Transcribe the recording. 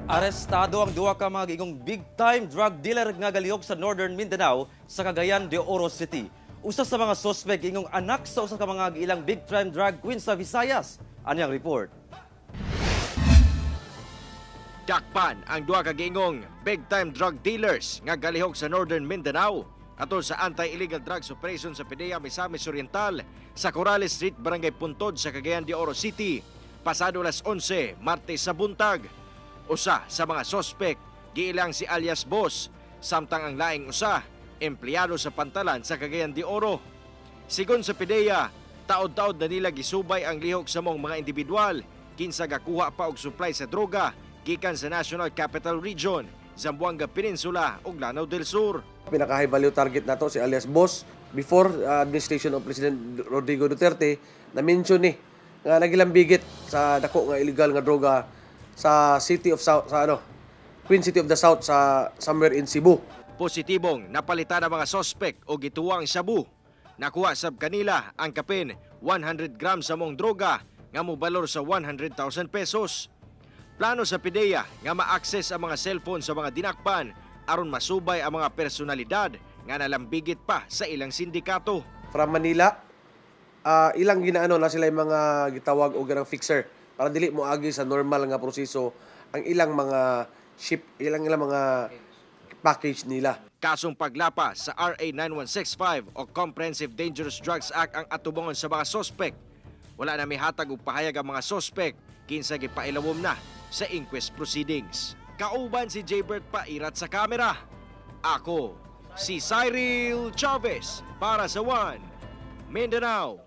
Arestado ang duha ka mga giingong big-time drug dealer nga galihok sa Northern Mindanao sa Cagayan de Oro City. Usa sa mga suspect, giingong anak sa usa ka mga ilang big-time drug queen sa Visayas. Aniyang report. Dakpan ang duha ka giingong big-time drug dealers nga galihok sa Northern Mindanao atol sa anti-illegal drugs operation sa PDEA Misamis Oriental sa Corrales Street, Barangay Puntod sa Cagayan de Oro City pasado alas 11, Martes sa buntag. Usa sa mga sospek, giilang si alias Boss, samtang ang laing usa, empleyado sa pantalan sa Cagayan de Oro. Sigon sa PDEA, taod-taod na nila gisubay ang lihok sa maong mga individual kinsa gakuha pa og supply sa droga gikan sa National Capital Region, Zamboanga Peninsula ug Lanao del Sur. Pinaka high value target nato si alias Boss. Before administration of President Rodrigo Duterte, na mention ni nga nagilambigit sa dako nga illegal nga droga sa City of South, sa ano, Queen City of the South, sa somewhere in Cebu. Positibong napalitan ang mga sospek og gituwang shabu. Nakuha sab kanila ang kapin 100 grams sa maong droga nga mobalor sa 100,000 pesos. Plano sa PDEA nga ma-access ang mga cellphone sa mga dinakpan aron masubay ang mga personalidad nga nalambigit pa sa ilang sindikato. From Manila, ilang ginaano na sila yung mga gitawag og ganang fixer para dili mo agi sa normal nga proseso ang ilang mga ship, ilang ilang mga package nila. Kasong paglapas sa RA 9165 o Comprehensive Dangerous Drugs Act ang atubangon sa mga sospek. Wala na mihatag og pahayag ang mga sospek kinsa gipailawom na sa inquest proceedings. Kauban si Jaybert Pairat sa kamera. Ako, si Cyril Chavez para sa One Mindanao.